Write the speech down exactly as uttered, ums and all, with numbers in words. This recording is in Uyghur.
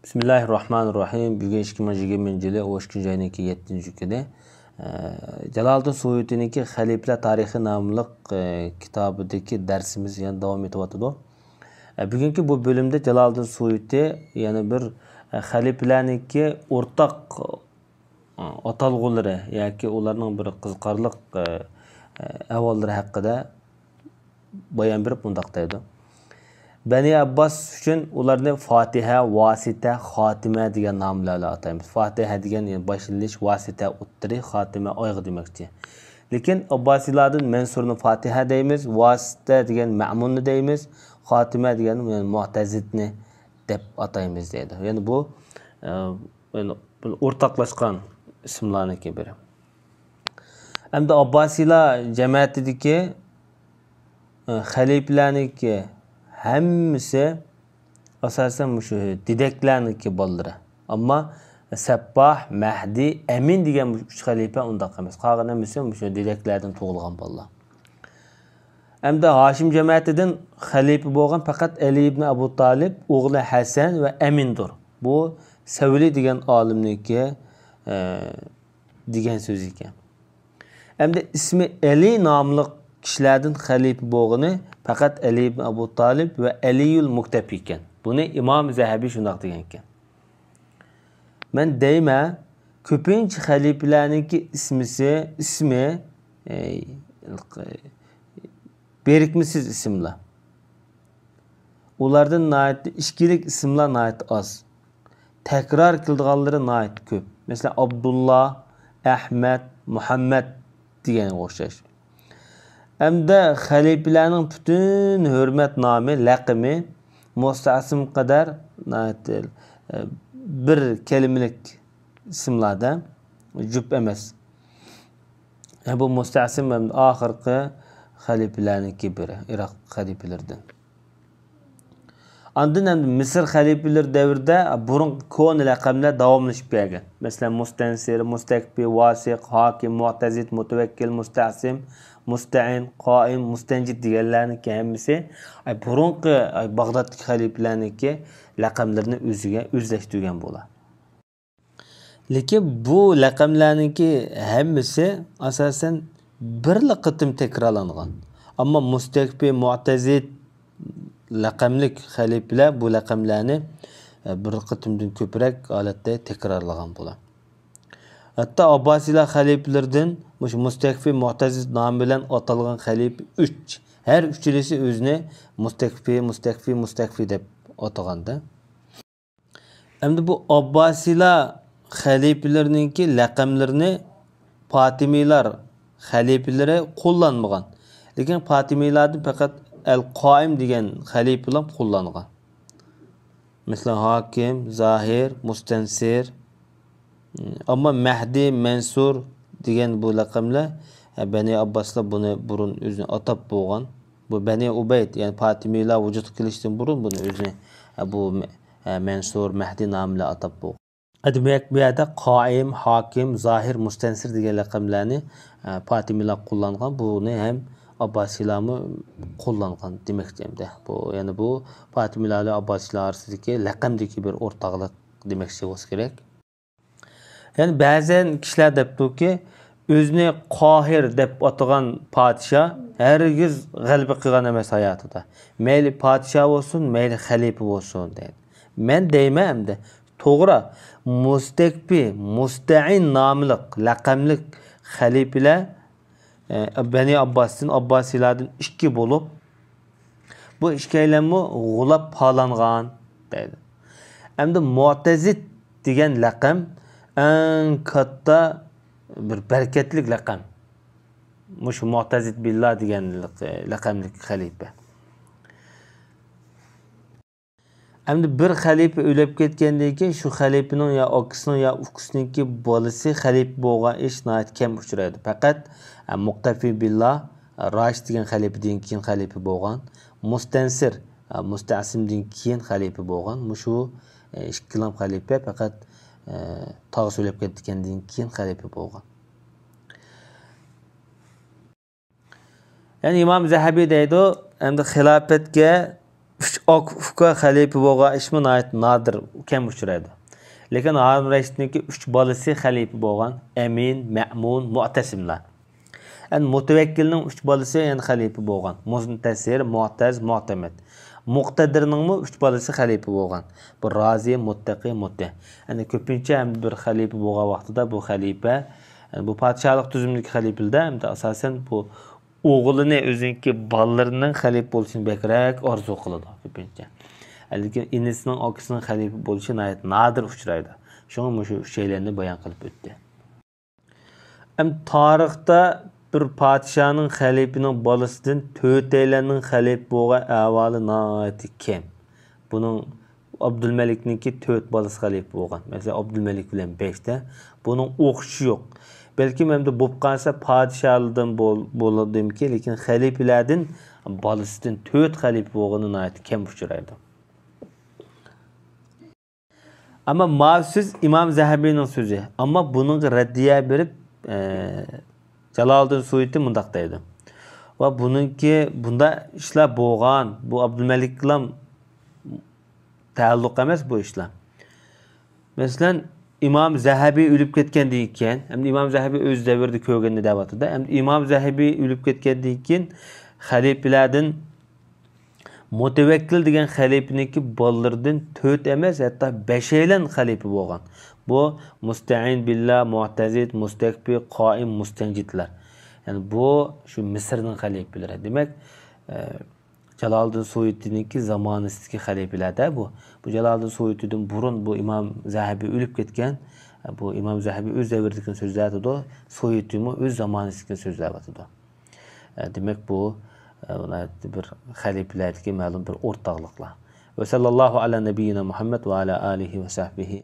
بىسمىللاھىررەھمانىررەھىم. بۈگۈن ئىككى مىڭ يىگىرمىنچى يىلى ئون ئىككىنچى ئاينىڭكى يەتتىنچى كۈنى. ئە، جالالىدىن سۇيۇتىنىڭكى خەلىپىلەر تارىخى ناملىق، ئە، كىتابىدىكى دەرسىمىز يەنە داۋام ئېتىۋاتىدۇ. ئە، بۈگۈنكى بۇ بۆلۈمدە جالالىدىن سۇيۇتى يەنە بىر، ئە، خەلىپىلەرنىڭكى ئورتاق، ئە، ئاتالغۇلىرى ياكى ئۇلارنىڭ بىر قىزىقارلىق، ئە، ئە، ئەھۋاللىرى ھەققىدە بايان بېرىپ مۇنداق دەيدۇ: بەنى ئابباس ئۈچۈن ئۇلارنى فاتىھە، ۋاسىتە، خاتىمە دېگەن ناملار بىلەن ئاتايمىز. فاتىھە دېگەن، يەنى باشلىنىش، ۋاسىتە ئوتتۇرى، خاتىمە ئايىغى دېمەكچى. لېكىن ئابباسىيلاردىن مەنسۇرنى فاتىھە دەيمىز، ۋاسىتە دېگەن مەمۇننى دەيمىز، خاتىمە دېگەن، يەنى مۇئتەزىدنى دەپ ئاتايمىز دەيدۇ. يەنى بۇ، ئە، يەنى بۇ ئورتاقلاشقان ئىسىملارنىڭكى بىرى. ئەمدى ئابباسىيلار جەمەتىدىكى، ئە، خەلىپىلەرنىڭكى ھەممىسى ئاساسەن مۇشۇ دېدەكلەرنىڭكى بالىلىرى. ئەمما سەپپاھ، مەھدى، ئەمىن دېگەن مۇشۇ ئۈچ خەلىپە ئۇنداق ئەمەس. قالغان ھەممىسى مۇشۇ دېدەكلەردىن تۇغۇلغان بالىلار. ئەمدى ھاشىم جەمەتىدىن خەلىپە بولغان پەقەت ئەلى ئىبنى ئەبۇ تالىپ، ئوغلى ھەسەن ۋە ئەمىندۇر. بۇ سەۋلى دېگەن ئالىمنىڭكى، ئە، دېگەن سۆزى ئىكەن. ئەمدى ئىسمى ئەلى ناملىق كىشىلەردىن خەلىپە بولغىنى پەقەت ئەلى ئىبن ئەبۇ تالىپ ۋە ئەلىيۇل مۇكتەپى ئىكەن. بۇنى ئىمام زەھەبى شۇنداق دېگەن ئىكەن. مەن دەيمەن، كۆپىنچە خەلىپىلەرنىڭكى ئىسمىسى، ئىسمى، ئەي، بىرىكمىسىز ئىسىملار. ئۇلاردىن ناھايىتى ئىچكىلىك ئىسىملار ناھايىتى ئاز. تەكرار كېلىدىغانلىرى ناھايىتى كۆپ. مەسىلەن، ئابدۇللا، ئەھمەد، مۇھەممەد دېگەنگە ئوخشاش. ئەمدى خەلىپىلەرنىڭ پۈتۈن ھۆرمەت نامى، لەقىمى مۇستەسىم قەدەر ناھايىتى، ئە، بىر كەلىمىلىك ئىسىملاردا جۈپ ئەمەس. ئە، بۇ مۇستەسىم ئەمدى ئاخىرقى خەلىپىلەرنىڭكى بىرى، ئىراق خەلىپىلىرىدىن. ئاندىن ئەمدى مىسىر خەلىپىلىرى دەۋرىدە بۇرۇنقى كونا لەقەملەر داۋاملىشىپ كەلگەن. مەسىلەن، مۇستەنسىر، مۇستەكپى، ۋاسىق، ھاكىم، مۇئتەزىت، مۇتەۋەككىل، مۇستەسىم، مۇستەئىن، قائىم، مۇستەنجىد دېگەنلەرنىڭكى ھەممىسى، ئاي، بۇرۇنقى، ئاي، باغدادتىكى خەلىپىلەرنىڭكى لەقەملىرىنى ئۆزىگە ئۆزلەشتۈرگەن بۇلار. لېكىن بۇ لەقەملەرنىڭكى ھەممىسى ئاساسەن بىرلا قېتىم تەكرارلانغان. ئەمما مۇستەكپى، مۇئتەزىد لەقەملىك خەلىپىلەر بۇ لەقەملەرنى، ئە، بىر قېتىمدىن كۆپرەك ھالەتتە تەكرارلىغان بۇلار. ھەتتا ئابباسىيلار خەلىپىلىرىدىن مۇشۇ مۇستەكپى، مۇئتەزىد نامى بىلەن ئاتالغان خەلىپە ئۈچ. ھەر ئۈچىلىسى ئۆزىنى مۇستەكپى، مۇستەكپى، مۇستەكپى دەپ ئاتىغاندا. ئەمدى بۇ ئابباسىيلار خەلىپىلىرىنىڭكى لەقەملىرىنى پاتىمىيلار خەلىپىلىرى قوللانمىغان. لېكىن پاتىمىيلاردىن پەقەت ئەل قائىم دېگەن خەلىپىلا قوللانغان. مەسىلەن، ھاكىم، زاھىر، مۇستەنسىر. ئەمما مەھدى، مەنسۇر دېگەن بۇ لەقەملەر، ئە، بەنى ئابباسلار بۇنى بۇرۇن ئۆزىنى ئاتاپ بولغان. بۇ بەنى ئۇبەيد، يەنى پاتىمىيلار ۋۇجۇدقا كېلىشتىن بۇرۇن بۇنى ئۆزىنى، ئە، بۇ مە-، ئە، مەنسۇر، مەھدى نامى بىلەن ئاتاپ بولغان. ئە، دېمەك، بۇ يەردە قائىم، ھاكىم، زاھىر، مۇستەنسىر دېگەن لەقەملەرنى، ئە، پاتىمىيلار قوللانغان، بۇنى ھەم ئابباسىيلارمۇ قوللانغان دېمەكچى ئەمدى. بۇ، يەنى بۇ پاتىمىيلار بىلەن ئابباسىيلار ئارىسىدىكى لەقەمدىكى بىر ئورتاقلىق دېمەكچى بولسا كېرەك. يەنى بەزەن كىشىلەر دەپتۇكى، ئۆزىنى قاھىر دەپ ئاتىغان پادىشاھ ھەرگىز غەلىبە قىلغان ئەمەس ھاياتىدا. مەيلى پادىشاھ بولسۇن، مەيلى خەلىپە بولسۇن دەيدۇ. مەن دەيمەن ئەمدى، توغرا، مۇستەكپى، مۇستەئىن ناملىق لەقەملىك خەلىپىلەر ئە، بەنى ئابباستىن، ئابباسىيلاردىن ئىككى بولۇپ، بۇ ئىككىيلەنمۇ غۇلاپ پالانغان دەيدۇ. ئەمدى مۇئتەزىد دېگەن لەقەم ئەڭ كاتتا بىر بەرىكەتلىك لەقەم. مۇشۇ مۇئتەزىد بىللا دېگەن لەقەملىك خەلىپە. ئەمدى بىر خەلىپە ئۆلۈپ كەتكەندىن كېيىن، شۇ خەلىپىنىڭ يا ئاكىسىنىڭ يا ئۇكىسىنىڭكى بالىسى خەلىپە بولغان ئىش ناھايىتى كەم ئۇچرايدۇ. پەقەت، ئە، مۇقتەفى بىللا، ئە، راشىد دېگەن خەلىپىدىن كېيىن خەلىپە بولغان. مۇستەنسىر، ئە، مۇستەسىمدىن كېيىن خەلىپە بولغان. مۇشۇ، ئە، ئىككىلا خەلىپە پەقەت، ئە، تاغىسى ئۆلۈپ كەتكەندىن كېيىن خەلىپە بولغان. يەنى ئىمام زەھەبى دەيدۇ، ئەمدى خىلاپەتكە ئۈچ ئاكا-ئۇكا خەلىپە بولغان ئىشمۇ ناھايىتى نادىر، كەم ئۇچرايدۇ. لېكىن ھارۇن رەشىدنىڭكى ئۈچ بالىسى خەلىپە بولغان: ئەمىن، مەمۇن، مۇئتەسىملار. ئەنە مۇتەۋەككىلنىڭ ئۈچ بالىسى يەنە خەلىپە بولغان: مۇنتەسىر، مۇئتەز، مۇئتەمەد. مۇقتەدىرنىڭمۇ ئۈچ بالىسى خەلىپە بولغان: بۇ رازى، مۇتتەقى، مۇتى. ئەنە كۆپىنچە ھەم بىر خەلىپە بولغان ۋاقتىدا بۇ خەلىپە، ئەنە بۇ پادىشاھلىق تۈزۈمدىكى خەلىپىلەردە ھەمدە ئاساسەن بۇ ئوغلىنى ئۆزىنىڭكى بالىلىرىنىڭ خەلىپە بولۇشىنى بەكرەك ئارزۇ قىلىدۇ كۆپىنچە. لېكىن ئىنىسىنىڭ، ئاكىسىنىڭ خەلىپە بولۇشى ناھايىتى نادىر ئۇچرايدۇ. شۇڭا مۇشۇ ئۈچەيلەننى بايان قىلىپ ئۆتتى. ئەمدى تارىختا بىر پادىشاھنىڭ، خەلىپىنىڭ بالىسىدىن تۆتەيلەننىڭ خەلىپە بولغان ئەھۋالى ناھايىتى كەم. بۇنىڭ ئابدۇلمەلىكنىڭكى تۆت بالىسى خەلىپە بولغان. مەسىلەن، ئابدۇلمەلىك بىلەن بەشتە. بۇنىڭ ئوخشىشى يوق. بەلكىم ئەمدى بولۇپ قالسا پادىشاھلاردىن بول-، بولىدىمىكىن، لېكىن خەلىپىلەردىن بالىسىدىن تۆت خەلىپە بولغىنى ناھايىتى كەم ئۇچرايدۇ. ئەمما ماۋۇ سۆز ئىمام زەھەبىنىڭ سۆزى. ئەمما بۇنىڭغا رەددىيە بېرىپ، ئە، جالالىدىن سۇيۇتى مۇنداق دەيدۇ. ۋە بۇنىڭكى بۇنداق ئىشلار بولغان، بۇ ئابدۇلمەلىكلام تەئەللۇق ئەمەس بۇ ئىشلار. مەسىلەن، ئىمام زەھەبى ئۆلۈپ كەتكەندىن كېيىن، ئەمدى ئىمام زەھەبى ئۆز دەۋرىدە كۆرگەننى دەۋاتىدۇ. ئەمدى ئىمام زەھەبى ئۆلۈپ كەتكەندىن كېيىن خەلىپىلەردىن مۇتەۋەككىل دېگەن خەلىپىنىڭكى بالىلىرىدىن تۆت ئەمەس، ھەتتا بەشەيلەن خەلىپە بولغان. بۇ مۇستەئىن بىللا، مۇئتەزىت، مۇستەكبىر، قائىم، مۇستەنجىدلار. يەنى بۇ شۇ مىسىرنىڭ خەلىپىلىرى. دېمەك، ئە، جالالىدىن سۇيۇتىنىڭكى زامانىسىدىكى خەلىپىلەردە بۇ. بۇ جالالىدىن سۇيۇتىدىن بۇرۇن بۇ ئىمام زەھەبى ئۆلۈپ كەتكەن. بۇ ئىمام زەھەبى ئۆز دەۋرىدىكىنى سۆزلەۋاتىدۇ، سۇيۇتىمۇ ئۆز زامانىسىدىكىنى سۆزلەۋاتىدۇ. ئە، دېمەك، بۇ، ئە، بىر خەلىپىلەردىكى مەلۇم بىر ئورتاقلىقلار. ۋە سەللەللاھۇ ئەلا نەبىييىنا مۇھەممەد ۋە ئەلا ئالىھى ۋە سەھبىھى.